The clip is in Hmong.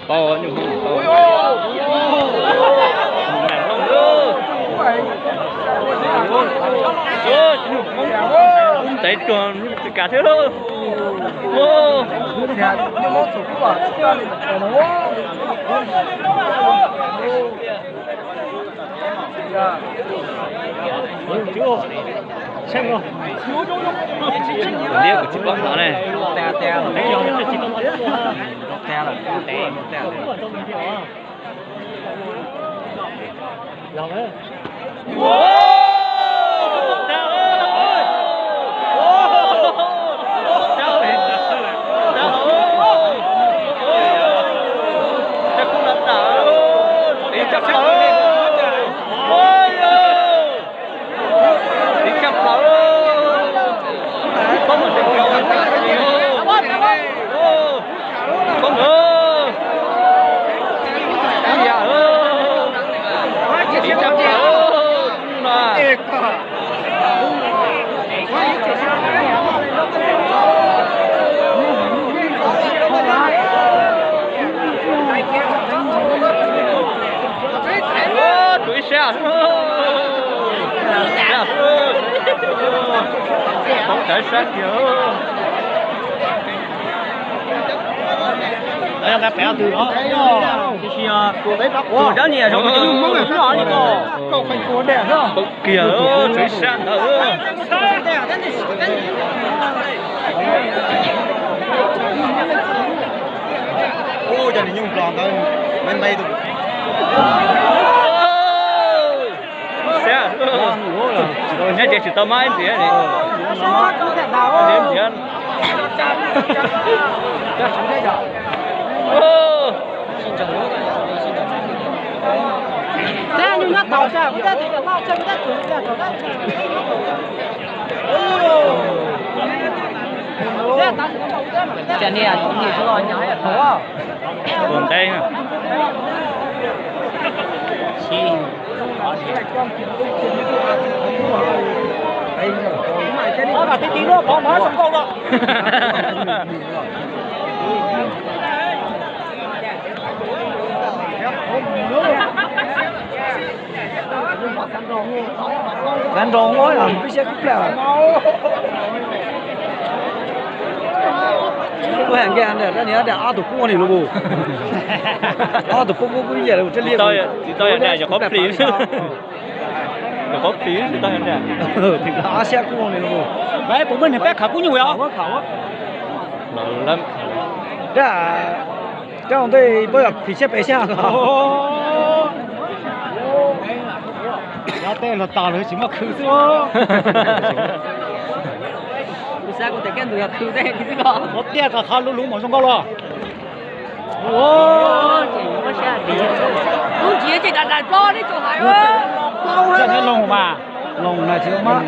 Pau nyuj hmoob pau. Hmoob nam hlooj. Nyuj hmoob ub ntev tuag nyuj tsis kav thiab lauj. Liab kuv tsis paub hnov ne. Tus ib sab, sab, tov tawv sab kiag. Nqa pem tus no, tus dab niam zoo li ko. Kiag tus ib sab ntawd. Ub, cov niag nyuj nplos ntawd, me me tus. Sab, nyob ces tsis tau mab ib ntxiv li. Ib ntxiv. Tus nteb. Xav nroo ua peb siab kub plaj. Ua heem nkees dab niag dab ab tus pub ua ni los mus. Ab tus pub kub kub ib yam li ua tib liaj. Tsis tau yog dab, yog qhov plis. Yog qhov plis tsis tau yog dab. Ab siab kub ua ni los mus. Puas muaj niag peb khav kub nyuj os? Dab, dab ua ntej puas yog phim siab pes siab? Nyob tej los tas lawm tsis muaj khw xwb. Kuv xav kuv tes kej ntug yog khw tej xwb ko. Ua tiaj kom qhov lub lub mos zoo nkauj los. Lub ntsiav ces daim daim plob nej tsoom hais. Loos mas, loos na tsis mab.